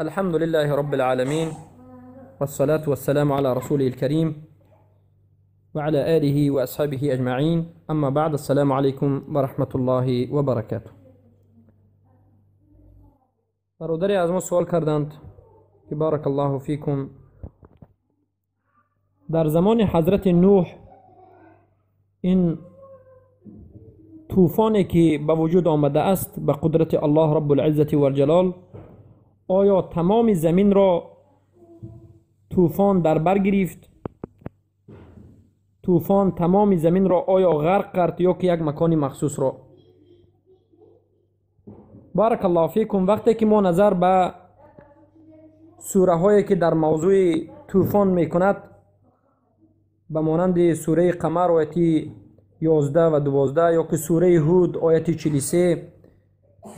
الحمد لله رب العالمين، والصلاة والسلام على رسوله الكريم وعلى آله وأصحابه أجمعين. أما بعد، السلام عليكم ورحمة الله وبركاته. برادری از ما سوال کردند که بارک الله فیکم، در زمان حضرت نوح این طوفانی که به وجود آمده است به قدرت الله رب العزة والجلال، آیا تمام زمین را طوفان در بر گرفت؟ طوفان تمام زمین را آیا غرق کرد یا که یک مکان مخصوص را؟ بارک الله فیکم. وقتی که ما نظر به سوره هایی که در موضوع طوفان میکند، به مانند سوره قمر آیت 11 و 12 یا که سوره هود آیت 43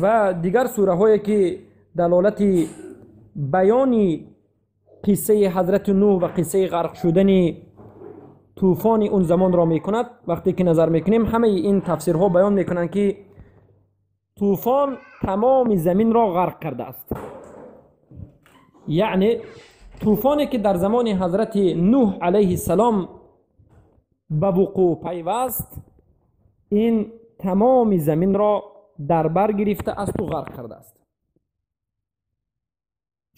و دیگر سوره هایی که دلالت بیان قصه حضرت نوح و قصه غرق شدن طوفان اون زمان را میکند، وقتی که نظر میکنیم همه این تفسیرها بیان میکنند که طوفان تمام زمین را غرق کرده است. یعنی طوفانی که در زمان حضرت نوح علیه السلام به وقوع پیوست، این تمام زمین را در بر گرفته است و غرق کرده است.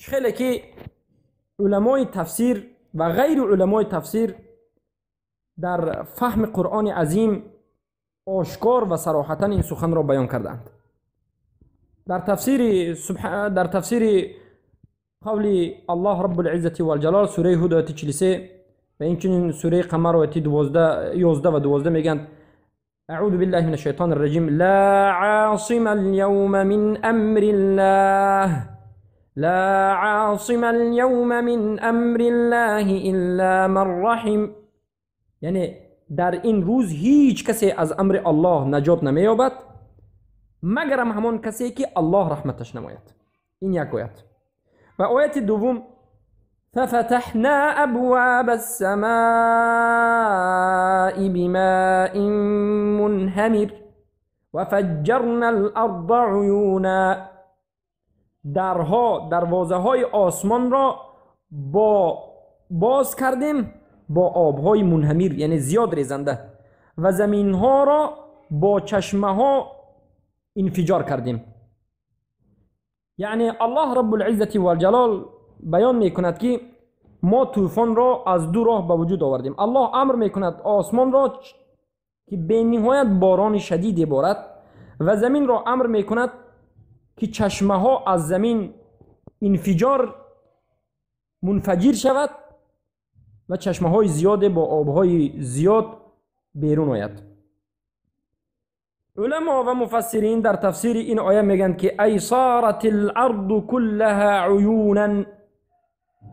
خیلی که علمای تفسیر و غیر علمای تفسیر در فهم قرآن عظیم آشکار و صراحتا این سخن را بیان کردند. در تفسیر قول الله رب العزة والجلال سوره هود آیت 43 و اینچنین سوره قمر آیت 11 و 12 میگند: اعوذ بالله من الشیطان الرجیم، لا عاصم اليوم من امر الله، لا عاصم اليوم من امر الله الا من رحم. یعنی در این روز هیچ کسی از امر الله نجات نمییابد مگرم همان کسی که الله رحمتش نماید. این یک آیت. و آیت دوم: ففتحنا ابواب السماء بماء منهمر وفجرنا الارض عیونا. درها، دروازه های آسمان را با باز کردیم با آبهای منهمر، یعنی زیاد ریزنده، و زمین ها را با چشمه ها انفجار کردیم. یعنی الله رب العزة والجلال بیان میکند که ما طوفان را از دو راه به وجود آوردیم. الله امر میکند آسمان را که به نهایت باران شدیدی بارد و زمین را امر میکند که چشمه ها از زمین انفجار منفجر شود و چشمه های زیاد با آبهای زیاد بیرون آید. علما و مفسرین در تفسیر این آیه میگن که ای صارت الارض كلها عیونا،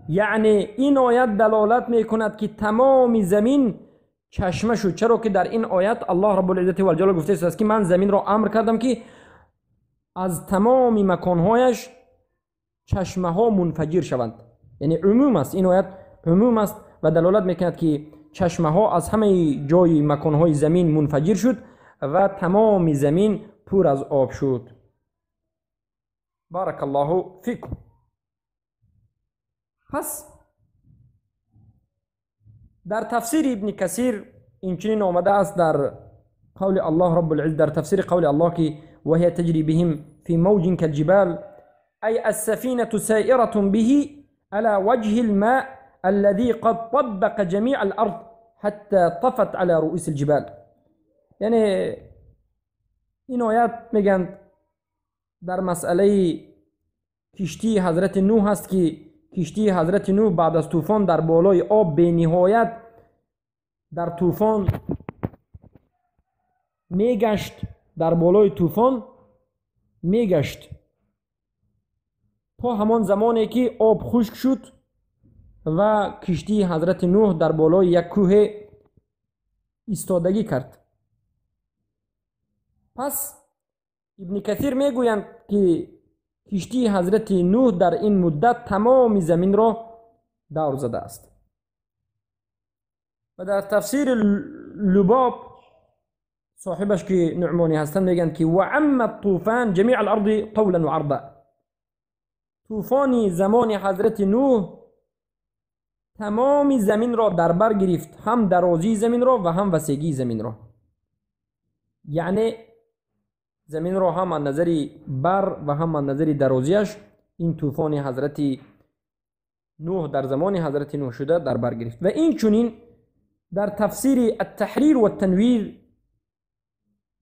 یعنی این آیت دلالت میکند که تمام زمین چشمه شد. چرا که در این آیت الله رب العزة والجلال گفته است که من زمین را امر کردم که از تمام مکانهایش چشمه ها منفجر شوند. یعنی عموم است، این آیت عموم است و دلالت میکند که چشمه ها از همه جای مکانهای زمین منفجر شد و تمام زمین پر از آب شد. بارک الله فیکم. پس در تفسیر ابن کثیر اینچنین آمده است در قول الله رب العزة، در تفسیر قول الله که وهي تجري بهم في موج كالجبال، أي السفينة سائرة به على وجه الماء الذي قد طبق جميع الأرض حتى طفت على رؤوس الجبال. یعنی این آیت میگن در مسئله کشتی حضرت نوح هست که کشتی حضرت نوح بعد از طوفان در بالای آب به نهایت در طوفان میگشت، در بالای طوفان میگشت تا همان زمانی که آب خشک شد و کشتی حضرت نوح در بالای یک کوه ایستادگی کرد. پس ابن کثیر میگویند که کشتی حضرت نوح در این مدت تمام زمین را دور زده است. و در تفسیر لباب صاحبش که نعمانی هستند میگن که و عم الطوفان جمیع الارض طولا و عرضا. طوفان زمان حضرت نوح تمام زمین را در بر گرفت، هم درازی زمین را و هم وسیعی زمین را. یعنی زمین را هم از نظر بر و هم از نظر درازیش این طوفان حضرت نوح در زمان حضرت نوح شده در بر گرفت. و این چنین در تفسیر التحریر و التنویر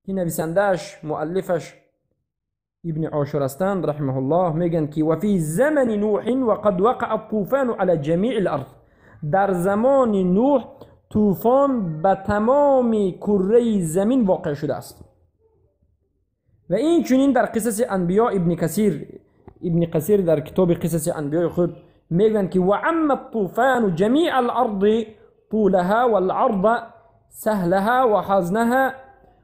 که نویسنده‌اش مؤلفش ابن عاشور هستند رحمه الله میگن که و فی زمن نوح وقد وقع الطوفان على جمیع الارض. در زمان نوح طوفان به تمام کره زمین واقع شده است. و این چنین در قصص انبیاء ابن کثیر در کتاب قصص انبیاء خود میگن که و عم الطوفان جمیع الارض طولها والعرض سهلها وحزنها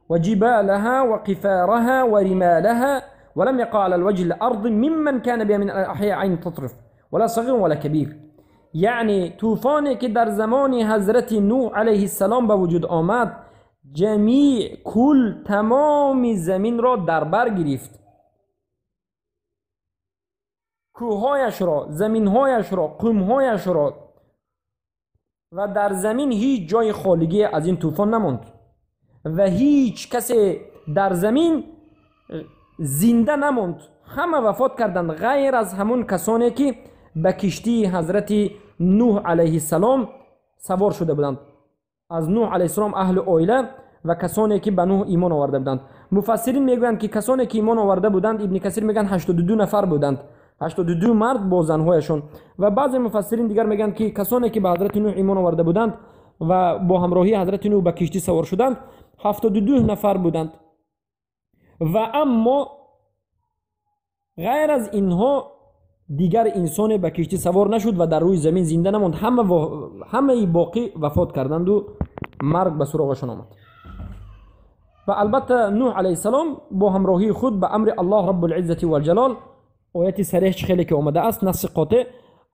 وجبالها وقفارها ورمالها ولم يقع على الوجه الأرض ممن كان بها من الأحياء عين تطرف ولا صغير ولا كبير. یعنی طوفانی که در زمان حضرت نوح علیه السلام به وجود آمد جمیع کل تمام زمین را در بر گرفت، کوههایش را، زمینهایش را، قومهایش را، و در زمین هیچ جای خالیگی از این طوفان نماند و هیچ کسی در زمین زنده نماند، همه وفات کردند غیر از همون کسانی که به کشتی حضرت نوح علیه السلام سوار شده بودند. از نوح علیه السلام اهل عائله و کسانی که به نوح ایمان آورده بودند. مفسرین میگویند که کسانی که ایمان آورده بودند، ابن کثیر میگن 82 نفر بودند، 82 مرد با زنهایشان. و بعضی مفسرین دیگر میگن که کسانی که به حضرت نوح ایمان آورده بودند و با همراهی حضرت نوح به کشتی سوار شدند 72 نفر بودند. و اما غیر از اینها دیگر انسان به کشتی سوار نشد و در روی زمین زنده نماند، همه باقی وفات کردند و مرگ به سراغشان آمد. و البته نوح علیه السلام با همراهی خود به امر الله رب العزة والجلال، آیت صریح خیلی که آمده است، نص قاطع،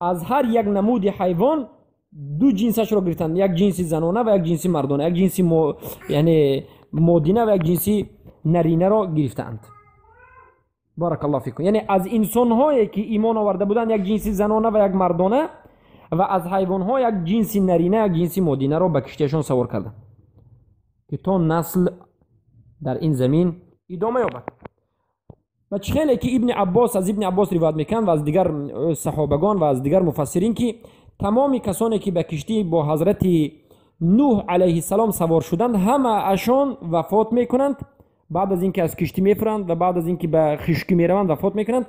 از هر یک نمود حیوان دو جنسش را گرفتند، یک جنس زنانه و یک جنس مردانه، یک جنس یعنی مادینه و یک جنس نرینه را گرفتند. بارک الله فیکم. یعنی از انسان هایی که ایمان آورده بودند یک جنس زنانه و یک مردانه، و از حیوان ها یک جنس نرینه یک جنس مادینه را به کشتیشان سوار کردند که تا نسل در این زمین ادامه یابد. و چخیلی که ابن عباس از ابن عباس روایت میکنند و از دیگر صحابگان و از دیگر مفسرین که تمام کسانی که به کشتی با حضرت نوح علیه السلام سوار شدند همه اشان وفات میکنند. بعد از اینکه از کشتی میفرند و بعد از اینکه به خشکی میروند وفات میکنند.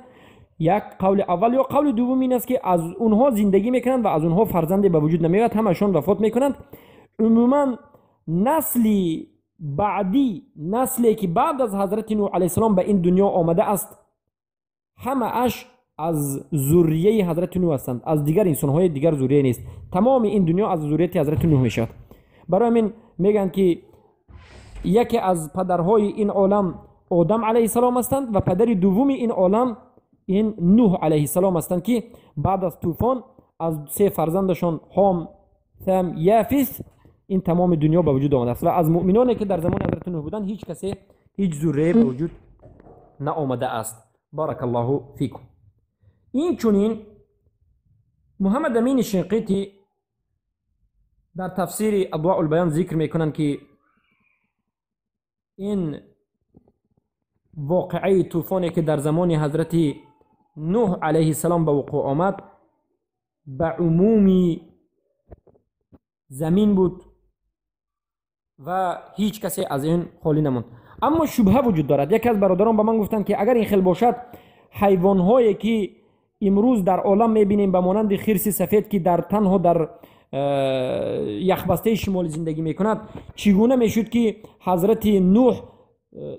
یک قول اول. یا قول دوم این است که از اونها زندگی میکنند و از اونها فرزند به وجود نمیاد، همشون وفات میکنند. عموما نسل بعدی، نسلی که بعد از حضرت نوح علیه السلام به این دنیا آمده است، همه اش از ذریه حضرت نوح هستند، از دیگر انسانهای دیگر ذریه نیست. تمام این دنیا از ذریه حضرت نوح میشود. برای همین میگن که یکی از پدرهای این عالم آدم علیه السلام هستند و پدر دوم این عالم این نوح علیه السلام هستند که بعد از طوفان از سه فرزندشان حام، ثم، یافث این تمام دنیا به وجود آمده است. و از مؤمنانی که در زمان حضرت نوح بودند هیچ کسی هیچ ذریه به وجود نآمده است. بارک الله فیکم. این چنین محمد امین شنقیطی در تفسیر اضواء البیان ذکر میکنند که این واقعه طوفانی که در زمان حضرت نوح علیه السلام به وقوع آمد به عموم زمین بود و هیچ کسی از این خالی نماند. اما شبهه وجود دارد. یکی از برادران به من گفتند که اگر این خیل باشد، حیوانهایی که امروز در عالم میبینیم به مانند خرس سفید که در تنها در یخبسته شمال زندگی میکند، چگونه میشد که حضرت نوح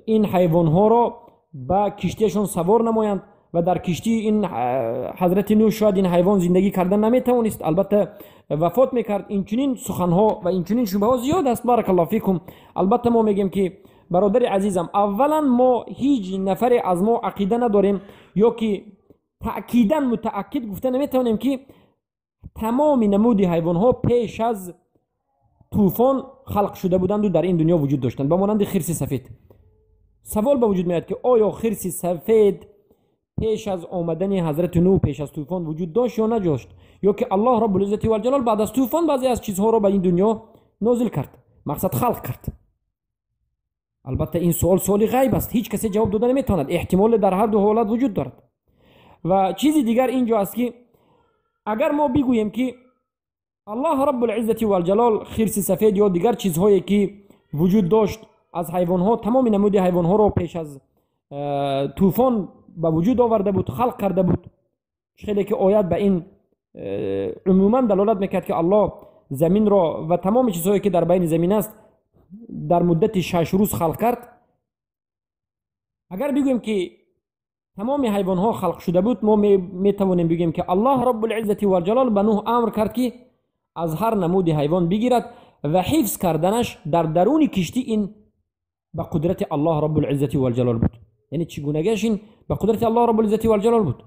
این حیوانها را به کشتیشان سوار نمایند و در کشتی این حضرت نوح شاید این حیوان زندگی کردن نمیتوانست، البته وفات میکرد. این چنین سخنها و این چنین شبهه ها زیاد است. بارک الله فیکم. البته ما میگیم که برادر عزیزم، اولا ما هیچ نفر از ما عقیده نداریم یا که تأکیدا متأکد گفته نمیتوانیم که تمام نمود حیوان ها پیش از طوفان خلق شده بودند و در این دنیا وجود داشتند، به مانند خرس سفید. سوال به وجود میاد که آیا خرس سفید пеш аз омадани ҳазрати Нӯҳ, пеш аз тӯфон вуҷуд дошт ё надошт, ё ки Аллоҳ Раббулиззати валҷалол баъд аз тӯфон баъзе аз чизҳоро ба ин дунё нозил кард, мақсад халқ кард. Албатта ин суол суоли ғайб аст, ҳеҷ касе ҷавоб дода наметавонад, эҳтимоле дар ҳар ду ҳолат вуҷуд дорад. Ва чизи дигар инҷо аст ки агар мо бигӯем ки Аллоҳ Раббулиззати валҷалол хирси сафед ё дигар чизҳое ки вуҷуд дошт аз ҳайвонҳо, тамоми намуди ҳайвонҳоро пеш аз тӯфон ба вуҷуд оварда буд, халқ карда буд, хеле ки оят ба ин умуман далолат мекард ки Аллоҳ заминро ва тамоми чизҳое ки дар байни замин аст дар муддати 6 рӯз халқ кард. Агар бигӯем ки тамоми ҳайвонҳо халқ шуда буд, мо метавонем бигӯем ки Аллоҳ Раббулиззати валҷалол ба Нӯҳ амр кард ки аз ҳар намуди ҳайвон бигирад ва ҳифз карданаш дар даруни киштӣ ин ба қудрати Аллоҳ Раббулиззати валҷалол буд. Яъне чӣ гунагиаш ин ба қудрати Аллоҳ Раббулиззати валҷалол буд.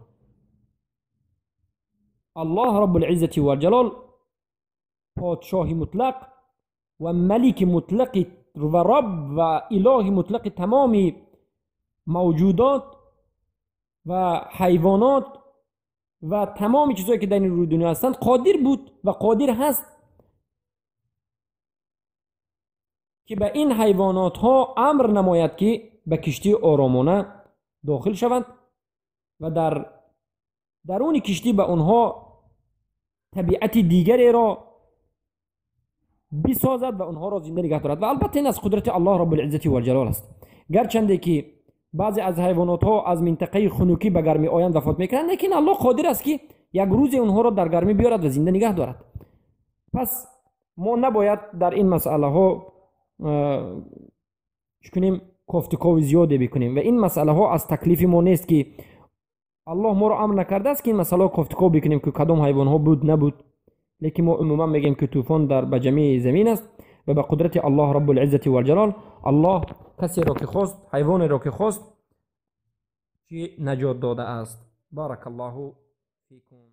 Аллоҳ Раббулиззати валҷалол подшоҳи мутлақ ва малики мутлақи ва раб ва илоҳи мутлақи тамоми мавҷудот ва ҳайвонот ва тамоми чизҳое ки дар ин рӯи дунё ҳастанд қодир буд ва қодир ҳаст ки ба ин ҳайвонотҳо амр намояд ки ба киштии оромона дохил шаванд ва дар даруни киштӣ ба онҳо табиати дигареро бисозад ва онҳоро зинда нигаҳ дорад. Ва албатта ин аз қудрати Аллоҳ Раббулиззати валҷалол аст. Гарчанде ки баъзе аз ҳайвонотҳо аз минтақаи хунукӣ ба гармӣ оянд вафот мекунанд, лекин Аллоҳ қодир аст ки як рӯзе онҳоро дар гармӣ биёрад ва зинда нигаҳ дорад. Пас мо набояд дар ин масъалаҳо чӣ кунем, кофтукови зиёде бикунем ва ин масъалаҳо аз таклифи мо нест ки Аллоҳ моро амр накардааст ки ин масъалаҳо кофтуков бикунем ки кадом ҳайвонҳо буд набуд. Лекин мо умуман мегӯем ки тӯфон дар ба ҷамеи замин аст ва ба қудрати Аллоҳ Раббулиззати валҷалол Аллоҳ касеро ки хост, ҳайвонеро ки хост, чӣ наҷот додааст. Баракаллоҳу фикум.